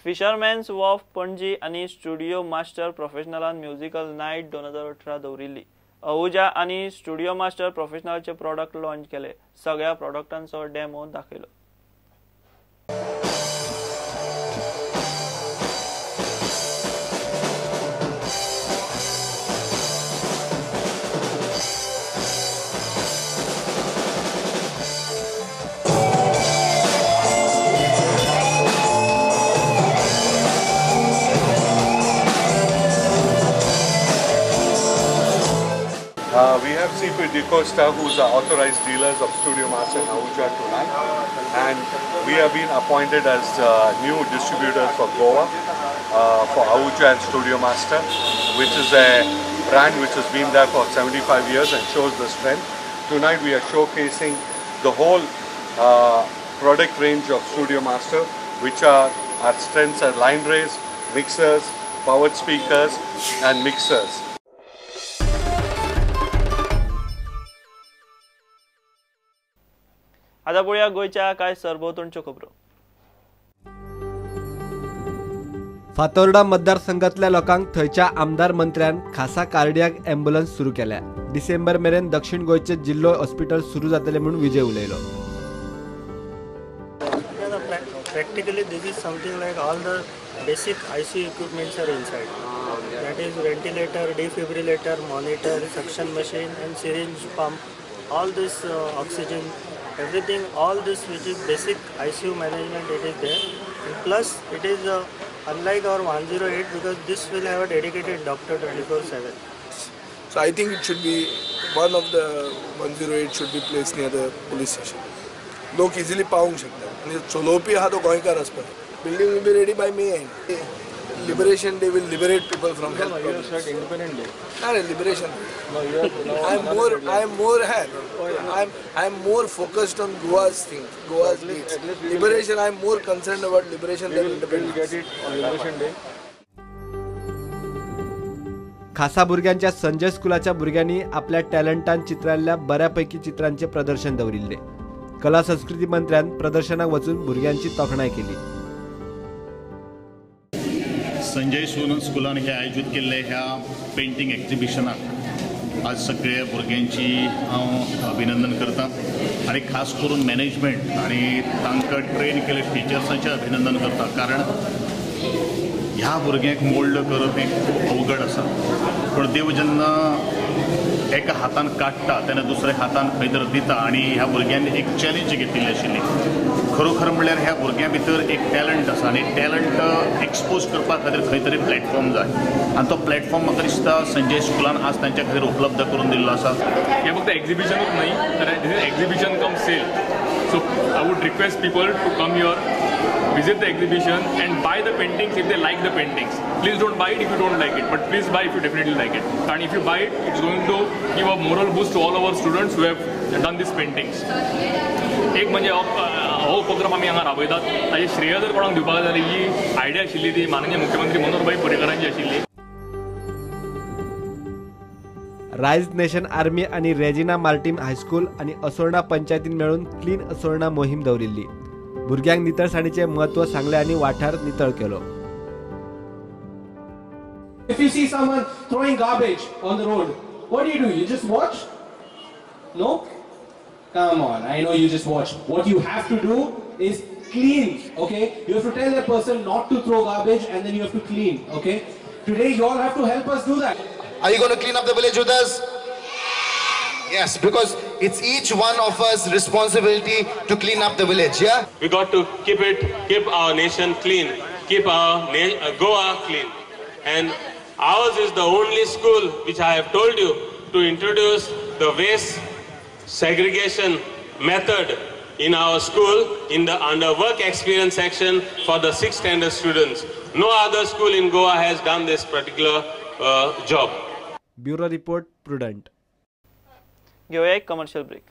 फिशरमॅन्स वॉफ पणजी आनी studio master प्रोफेशनलान musical night 2018 दवरिल्ली. अहुजा आनी स्टुडिओ मास्टर प्रोफेशनलाचे प्रॉडक्ट लॉन्च केले. सगळ्या प्रॉडक्टांचो डेमो दाखयलो. We have C.P. D'Costa, who is the authorized dealers of Studio Master and Ahuja tonight, and we have been appointed as new distributors for Goa for Ahuja and Studio Master, which is a brand which has been there for 75 years and shows the strength. Tonight we are showcasing the whole product range of Studio Master, which are our strengths are line rays, mixers, powered speakers and mixers. आता पळोवया गोंयच्या कांय सरभोंवतणच्यो खबरो. फातोर्डा मतदारसंघातल्या लोकांक थंयच्या आमदार मंत्र्यान खासा कार्डियाक ॲम्ब्युलन्स सुरू केल्या. डिसेंबर मेरेन दक्षिण गोंयचे जिल्लो हॉस्पिटल सुरू जातले म्हूण विजय उलयलो. Practically this is something like all the basic ICU equipments are inside. That is ventilator, defibrillator, monitor, suction machine and syringe pump. All this oxygen, everything, all this which is basic ICU management, it is there. And plus it is unlike our 108, because this will have a dedicated doctor 24/7. So I think it should be one of the 108 should be placed near the police station. लोक easily पावूंक शकता आनी चलोवपी आहा तो गोंयकार आसपाक. Building will be ready by May end. Liberation Day will liberate people from health problems. You said Independence Day. No, Liberation Day. No, you have, no, I am more focused on Goa's thing, Goa's needs. Liberation, I am more concerned about liberation than independence. We will get it on Liberation Day. खासा भुरग्यांच्या संजय स्कुलाच्या भुरग्यांनी आपल्या टॅलंटान चित्रांतल्या बऱ्यापैकी चित्रांचे प्रदर्शन दवरिल्ले. कला संस्कृती मंत्र्यान प्रदर्शनाक वचून भुरग्यांची तोखणाय केली. संजय स्कुलान हे आयोजीत केल्ले ह्या पेंटींग एक्झिबिशनाक आज सगळ्या भुरग्यांची हांव अभिनंदन करता आनी खास करून मॅनेजमेंट आनी तांकां ट्रेन केल्ले टिचर्सांचें अभिनंदन करता, कारण ह्या भुरग्यांक मोल्ड करप हें खूब अवघड आसा. पूण देव जेन्ना एका हातान काडटा तेन्ना दुसऱ्या हातान खंय तर दिता आनी ह्या भुरग्यांनी एक चॅलेंज घेतिल्ली आशिल्ली. खरोखर म्हणल्यार ह्या भुरग्यां भितर एक टॅलंट आसा आनी टॅलंट एक्सपोज करपा खातीर खंय तरी प्लॅटफॉर्म जाय आनी तो प्लॅटफॉर्म म्हाका दिसता संजय स्कुलान आज तांच्या खातीर उपलब्ध करून दिल्लो आसा. हें फक्त एक्झिबिशनूच न्हय तर this is exhibition cum sale. So I would request people to come here, visit the exhibition and buy the paintings if they like the paintings. Please don't buy it if you don't like it, but please buy if you definitely like it. And if you buy it, it's going to give a moral boost to all our students who have done these paintings. एक म्हणजे हो उपक्रम आमी हांगा राबयतात ताचें श्रेय जर कोणाक दिवपाक जाल्यार ही आयडिया आशिल्ली ती माननीय मुख्यमंत्री मनोहर भाई पर्रीकरांची आशिल्ली. रायज नेशन आर्मी आनी रेजिना मार्टीन हायस्कूल आनी असोळणा पंचायतीन मेळून क्लीन असोळणा मोहीम दवरिल्ली. भुरग्यांक नितळसाणीचें म्हत्व सांगलें आनी वाठार नितळ केलो. If you see someone throwing garbage on the road, what do you do? You just watch? No? Come on, I know you just watch. What you have to do is clean, okay? You have to tell that person not to throw garbage and then you have to clean, okay? Today you all have to help us do that. Are you going to clean up the village with us? Yes, because it's each one of us responsibility to clean up the village, yeah? We got to keep our nation clean, keep our Goa clean. And ours is the only school which I have told you to introduce the waste segregation method in our school in the under work experience section for the 6th standard students. No other school in Goa has done this particular job. Bureau Report, Prudent. घेऊया एक commercial break.